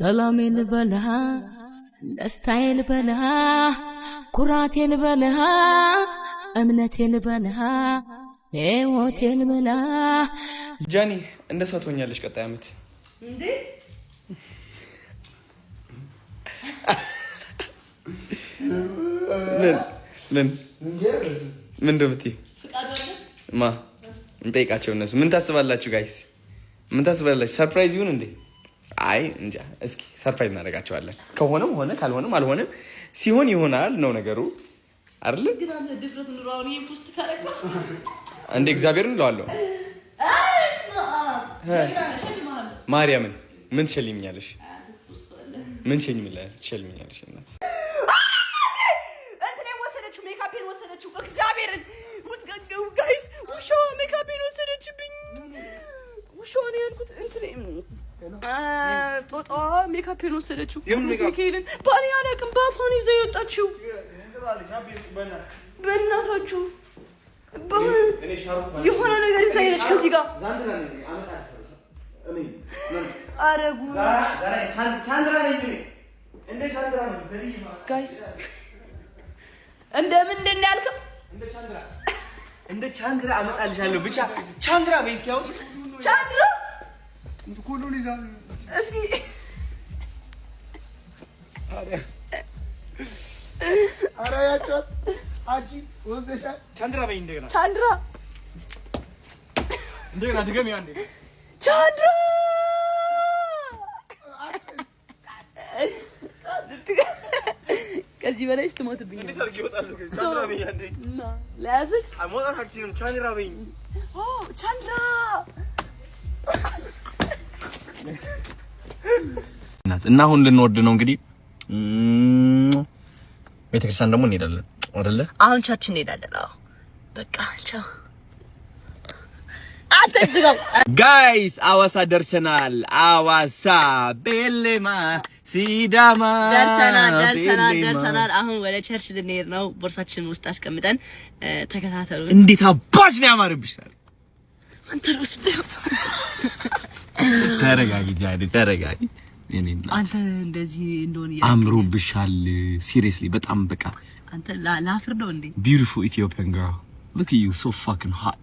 ሰላሜን በልሃ፣ ደስታዬን በልሃ፣ ኩራቴን በልሃ፣ እምነቴን በልሃ፣ ሕይወቴን በልሃ። ጃኒ፣ እንደ ሰው ትሆኛለሽ ቀጣይ ዓመት። እንዴ? ምን ምን ምን እንደምትይ ማ እንጠይቃቸው። እነሱ ምን ታስባላችሁ guys? ምን ታስባላችሁ? Surprise ይሁን እንዴ? አይ እንጃ። እስኪ surprise እናደርጋቸዋለን። ከሆነም ሆነ፣ ካልሆነም አልሆነም። ሲሆን ይሆናል ነው ነገሩ አይደለ? ግን አንተ ድፍረት ኑሮ አሁን ይሄን post ካደረገው እንደ እግዚአብሔርን እለዋለሁ። ማርያምን ምን ትሸልሚኛለሽ? ምን ትሸልሚኛለሽ? እናት። እንትን ወሰደችው፣ ሜካፔን ወሰደችው። እግዚአብሔርን guys፣ ውሻዋ ሜካፔን ወሰደችብኝ። ውሻዋ ነው ያልኩት። እንትን ጦጣዋ ሜካፔን ወሰደችው። ቅዱስ ሚካኤልን ባኔ አላውቅም። በአፏ ነው ይዛ የወጣችው። በእናታችሁ የሆነ ነገር ይዛ ሄደች ከዚህ ጋር። ኧረ ጉድ guys፣ እንደ ምንድን ነው ያልከው? እንደ ቻንድራ አመጣልሻለሁ። ብቻ ቻንድራ በይ እስኪ አሁን። ቻንድራ፣ እስኪ። ቻንድራ በይ እንደገና። ቻንድራ። እንደገና ድገሚ አንዴ። ቻንድራ። ከዚህ በላይ ስትሞትብኝ ለያዝህ። ቻንድራ በይኝ። ቻንድራ። እና አሁን ልንወርድ ነው እንግዲህ፣ ቤተክርስቲያን ደግሞ እንሄዳለን አይደለ? አሁን church እንሄዳለን። አዎ በቃ ቻው። አንተ ዝጋው። Guys፣ አዋሳ ደርሰናል። አዋሳ ቤሌማ ሲዳማ። ደርሰናል፣ ደርሰናል፣ ቤሌማ። ደርሰናል። አሁን ወደ church ልንሄድ ነው። ቦርሳችንን ውስጥ አስቀምጠን ተከታተሉ። እንዴት አባሽ ነው ያማርብሽ! አንተ ራሱ ተረጋጊ ጃኒ፣ ተረጋጊ። የኔ እናት። አንተ እንደዚህ እንደሆነ አምሮብሻል። Seriously በጣም በቃ። አንተ ላፍር ነው እንዴ? Beautiful Ethiopian girl. Look at you, so fucking hot,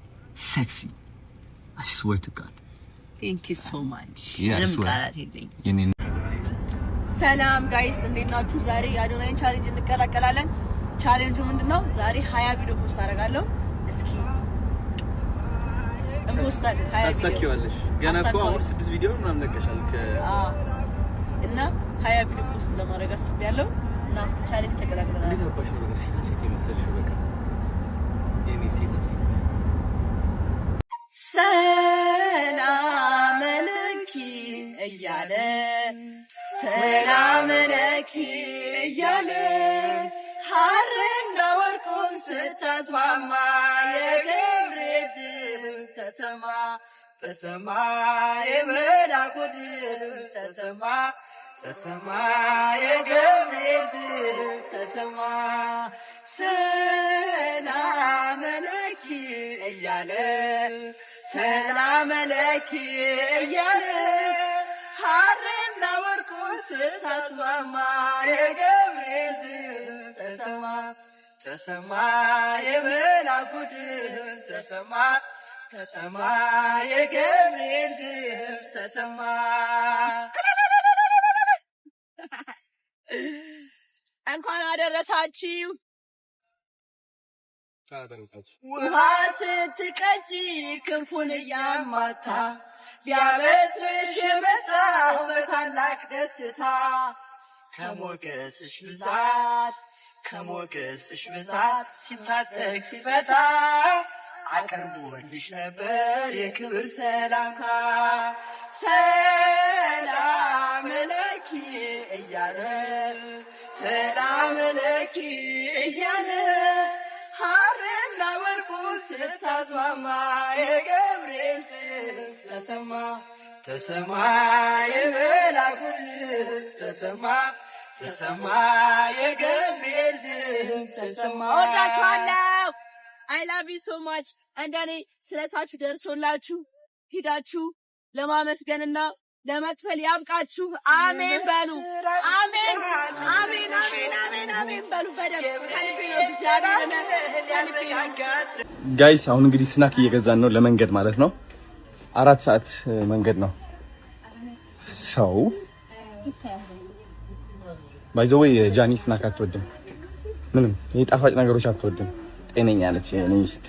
sexy. I swear to God. Thank you so much. Yeah, I ምንም swear. ቃላት የለኝም። የኔ ሰላም guys፣ እንዴት ናችሁ? ዛሬ የአዶናይን challenge እንቀላቀላለን። ቻሌንጁ ምንድነው? ዛሬ 20 ቪዲዮ post አደርጋለሁ። እስኪ እንፖስታለን 20 ቪዲዮ። ታሳኪዋለሽ። ገና እኮ አሁን አሳካዋለሁ። ስድስት ቪዲዮ ምናምን ለቀሻል። አዎ። እና 20 ቪዲዮ post ለማድረግ አስቤያለሁ እና challenge ተቀላቅለናል። እንዴት አባሽ ነው በቃ ሴታ ሴት የመሰልሽው? በቃ የኔ ሴታ ሴት። ሰላም ለኪ እያለ፣ ሰላም ለኪ እያለ፣ ሐርና ወርቁን ስታስማማ የገብርኤል ድምፅ ተሰማ፣ ተሰማ፣ የመላኩ ድምፅ ተሰማ፣ ተሰማ፣ የገብርኤል ድምፅ ተሰማ። ሰላም ለኪ እያለ፣ ሰላም ለኪ እያለ፣ ሐርና ወርቁን ስታስማማ የገብርኤል ድምፅ ተሰማ፣ ተሰማ፣ የመላኩ ድምፅ ተሰማ፣ ተሰማ፣ የገብርኤል ድምፅ ተሰማ። እንኳን አደረሳችሁ። ውሃ ስትቀጂ ክንፉን እያማታ ሊያበስርሽ የመጣው በታላቅ ደስታ፣ ከሞገስሽ ብዛት፣ ከሞገስሽ ብዛት ሲታጠቅ ሲፈታ አቅርቦልሽ ነበር የክብር ሰላምታ። ሰላም ለኪ እያለ፣ ሰላም ለኪ እያለ፣ ሐርና ወርቁ ስታስማማ የገብርኤል ድምፅ ተሰማ፣ ተሰማ፣ የመላኩ ድምፅ ተሰማ፣ ተሰማ፣ የገብርኤል ድምፅ ተሰማ። ወዳችኋለሁ። I love you so much። እንደኔ ስለታችሁ ደርሶላችሁ ሂዳችሁ ለማመስገንና ለመክፈል ያብቃችሁ። አሜን በሉ። አሜን አሜን አሜን አሜን አሜን በሉ። በደምብ ከልቤ ነው። እግዚአብሔር ከልቤ ነው። Guys፣ አሁን እንግዲህ snack እየገዛን ነው ለመንገድ ማለት ነው። 4 ሰዓት መንገድ ነው። So by the way ጃኒ snack አትወድም፣ ምንም ይሄ ጣፋጭ ነገሮች አትወድም። ጤነኛ ነች የኔ ሚስት።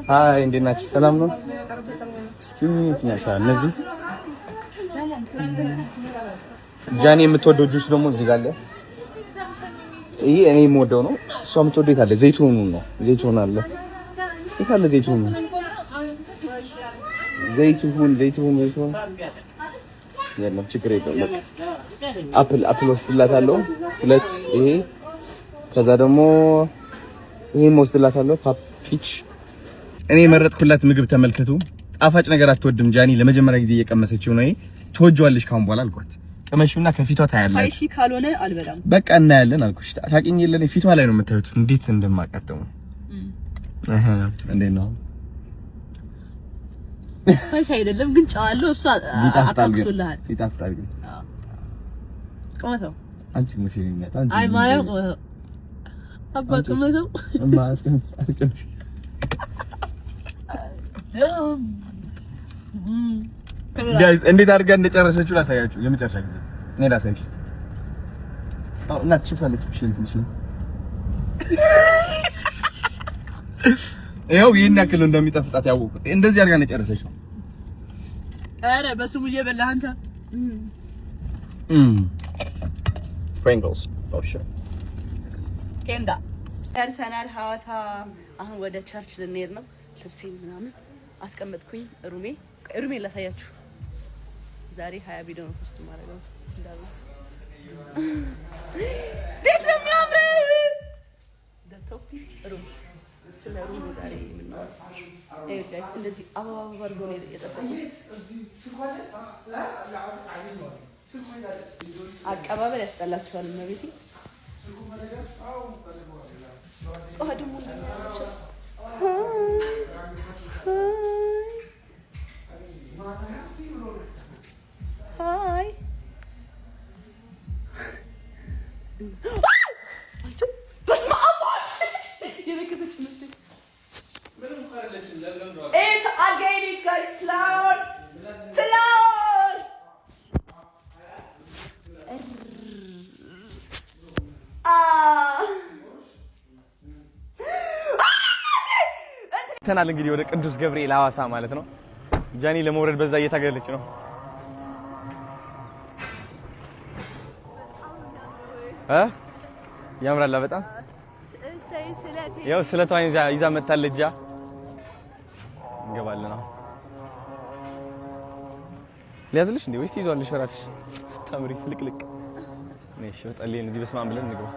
Hi፣ እንዴት ናችሁ? ሰላም ነው? እስኪ የትኛው ይሻላል? እነዚህ ጃኒ የምትወደው ጁስ ደግሞ እዚህ ጋር አለ። ይሄ እኔ የምወደው ነው። እሷ የምትወደው የት አለ? ዘይቱን ነው። ዘይቱን አለ። የት አለ ዘይቱን? ዘይቱን፣ ዘይቱን፣ ዘይቱን የለም። ችግር የለውም። በቃ apple ወስድላታለሁ። ሁለት ይሄ፣ ከዛ ደግሞ ይሄም ወስድላታለሁ። Peach። እኔ የመረጥኩላት ምግብ ተመልከቱ። ጣፋጭ ነገር አትወድም ጃኒ። ለመጀመሪያ ጊዜ እየቀመሰችው ነው። ይሄ ትወጂዋለሽ ካሁን በኋላ አልኳት። ቅመሽውና ከፊቷ ታያለሽ። Spicy ካልሆነ አልበላም። በቃ እናያለን አልኩሽ። ታውቂኝ የለ ፊቷ ላይ ነው የምታዩት እንዴት እንደማቃጠሙ። እህ፣ እንዴት ነው? Spicy አይደለም ግን ጨው አለው። እሱ ይጣፍጣል ግን። አካክሶልሃል። ይጣፍጣል ግን። ቅመሰው። አንቺ ሙሽሪነት አንቺ። አይ ማርያም ቅመሰው። አባ ቅመሰው። እማ አስቀምጪ። Guys፣ እንዴት አድርጋ እንደጨረሰችው ላሳያችሁ። የመጨረሻ ጊዜ እኔ ላሳይሽ። አዎ፣ እና ቺፕስ አለች። እሺ ትንሽ ነው። ይኸው ይሄን ያክል እንደሚጣፍጣት ያወቁት እንደዚህ አድርጋ ነው የጨረሰችው። ኧረ በስሙ እየበላህ አንተ። Pringles, oh shit. ኬንዳ ደርሰናል። ሐዋሳ አሁን ወደ church ልንሄድ ነው። ልብሴን ምናምን አስቀመጥኩኝ። Room ኤ ላሳያችሁ። ዛሬ 20 ቪዲዮ ነው post ማድረገው። እንዳበዝ እንዴት ነው የሚያምረው! Room፣ ስለ room ነው ዛሬ የምናወራው። Guys፣ እንደዚህ አበባ አበባ አድርጎ ነው የጠበቁት። አቀባበል ያስጠላችኋል። እመቤቴ ደግሞ እንደሚያዘቸው። Hi hi፣ በስመ አብ፣ የነከሰች መስለኝ። አልጋዬን እዩት guys፣ flower flower። ተናል እንግዲህ ወደ ቅዱስ ገብርኤል ሐዋሳ ማለት ነው። ጃኒ ለመውረድ በዛ እየታገለች ነው። እ ያምራላ በጣም። ያው ስለቷን ይዛ መታለች። ጃ እንገባለን አሁን። ሊያዝልሽ እንዴ ወይስ ትይዟለሽ ራስሽ? ስታምሪ ፍልቅልቅ። እሺ በጸልየን እዚህ በስመ አብ ብለን እንግባ።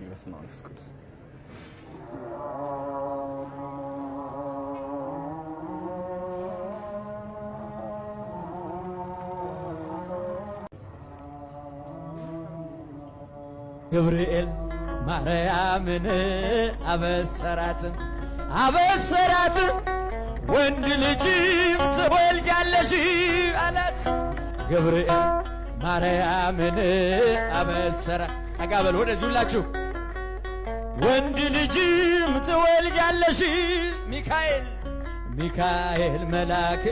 በስመ አብ መንፈስ ቅዱስ። ገብርኤል ማርያምን አበሰራት አበሰራት፣ ወንድ ልጅም ትወልጃለሽ አላት። ገብርኤል ማርያምን አበሰራት። ጠጋ በሉ ወደዚህ ሁላችሁ። ወንድ ልጅም ትወልጃለሽ። ሚካኤል ሚካኤል መልአክ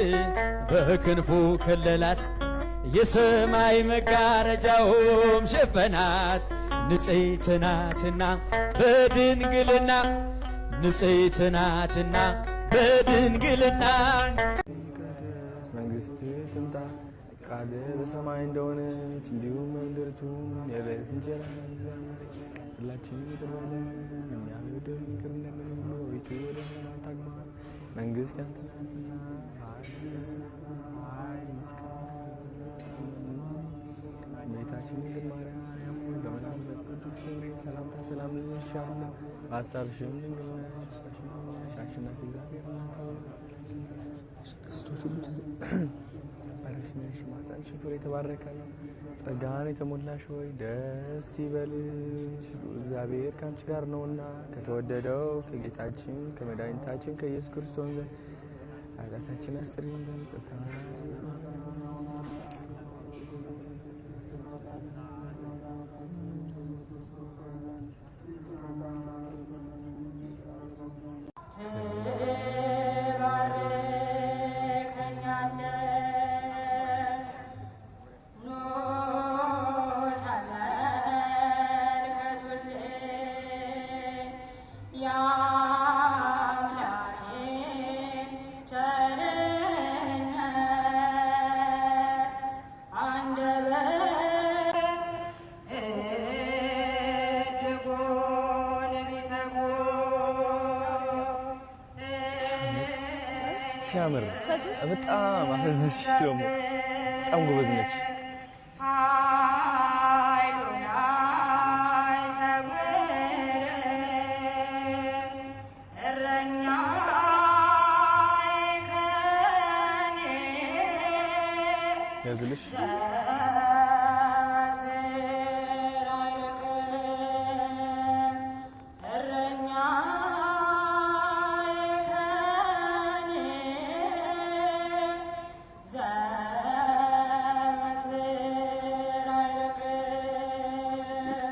በክንፉ ከለላት፣ የሰማይ መጋረጃውም ሸፈናት። ንጽሕት ናትና በድንግልና፣ ንጽሕት ናትና በድንግልና። መንግስትህ ትምጣ፣ ፈቃድህ በሰማይ እንደሆነች እንዲሁም በምድር ትሁን። የዕለት እንጀራችንን ስጠን ዛሬ፣ በደላችንን ይቅር በለን እኛም የበደሉንን ይቅር እንደምንል ሁሉ፣ አቤቱ ወደ ፈተና አታግባን፣ መንግስት ያንተ ናትና፣ ኃይል፣ ምስጋና ለዘላለሙ አሜን። እመቤታችን ድንግል ማርያም ሆይ፣ በመልአኩ በቅዱስ ገብርኤል ሰላምታ ሰላም እልሻለሁ። በሐሳብሽም ድንግል ነሽ፣ በሥጋሽም ድንግል ነሽ። አሸናፊ እግዚአብሔር እናት ሆይ ከሴቶች ሁሉ የተባረክሽ ነሽ፣ የማኅፀንሽ ፍሬ የተባረከ ነው። ጸጋን የተሞላሽ ሆይ ደስ ይበልሽ፣ እግዚአብሔር ከአንቺ ጋር ነውና ከተወደደው ከጌታችን ከመድኃኒታችን ከኢየሱስ ክርስቶስ ዘንድ ኃጢአታችንን ያስተሰርይልን ዘንድ ይቅርታ ሲያምር በጣም አፈዝሽ። ደግሞ በጣም ጎበዝ ነች። ያዝልሽ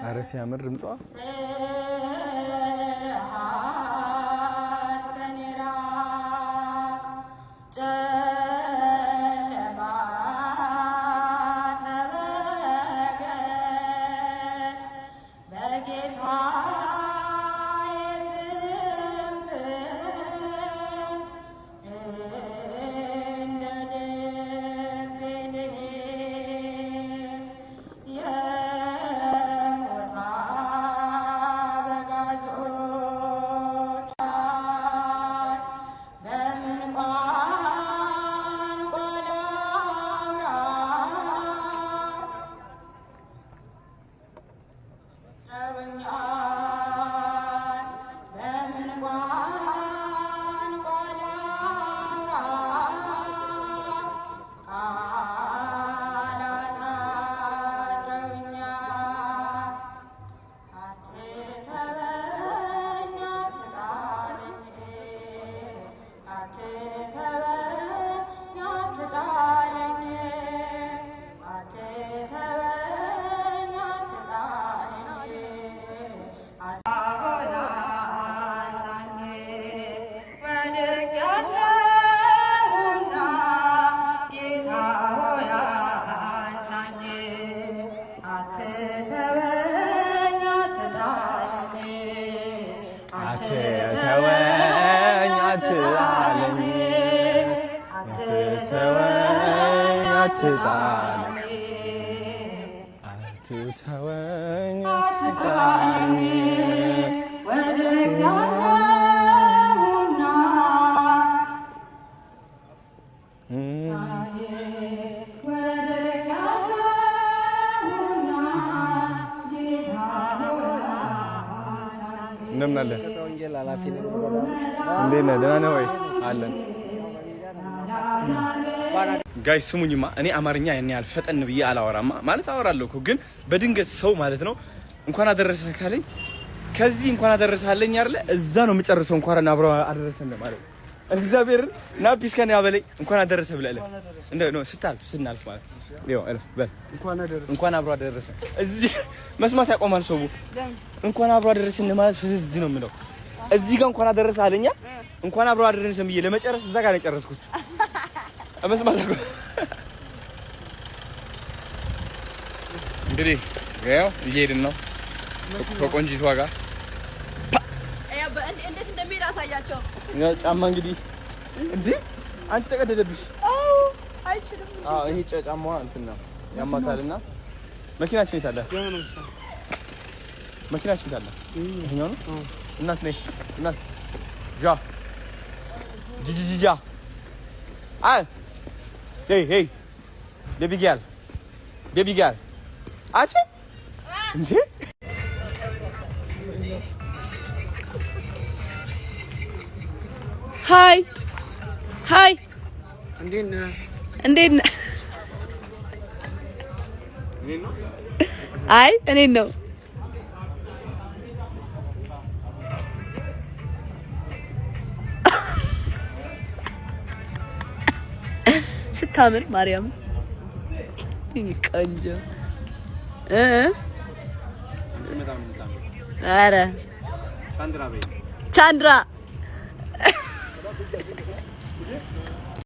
ኧረ ሲያምር ድምጿ። አትተወኝ አትጣለኝ አትተወኝ አትጣለኝ አትተወኝ አትጣለኝ እንደምን አለ? እንዴት ነህ? ደህና ነህ ወይ? አለን። Guys ስሙኝማ፣ እኔ አማርኛ ያን ያህል ፈጠን ብዬ አላወራማ። ማለት አወራለሁ እኮ ግን በድንገት ሰው ማለት ነው እንኳን አደረሰህ ካለኝ ከዚህ እንኳን አደረሰህ አለኝ አይደለ? እዛ ነው የምጨርሰው። እንኳን አብሮ አደረሰን ማለት እግዚአብሔርን ና peace ከኔ አበለኝ እንኳን አደረሰ ብለህ እንደ ነው ስታልፍ ስናልፍ ማለት ነው። እለፍ በል እንኳን አብሮ አደረሰ። እዚህ መስማት ያቆማል ሰው። እንኳን አብሮ አደረሰን ማለት ፍዝዝ ነው የምለው። እዚህ ጋር እንኳን አደረሰ አለኛ እንኳን አብሮ አደረሰን ብዬ ለመጨረስ እዛ ጋር ነው የጨረስኩት። መስማት ያቆማል። እንግዲህ ያው እየሄድን ነው ከቆንጂቷ ጋር እንዴት እንደሚሄድ አሳያቸው። ጫማ እንግዲህ እንዴ አንቺ ተቀደደብሽ። አዎ አይችልም። አዎ ይሄ ጫማዋ እንትን ነው ያማታልና። መኪናችን የት አለ? መኪናችን የት አለ? ይሄኛው ነው። እናት ነይ እናት ጃ ጂጂጂጃ አይ hey hey baby girl baby girl አንቺ እንዴ Hi hi እንዴት ነህ? አይ እኔን ነው። ስታምር ማርያም ቆንጆ። ኧረ ቻንድራ።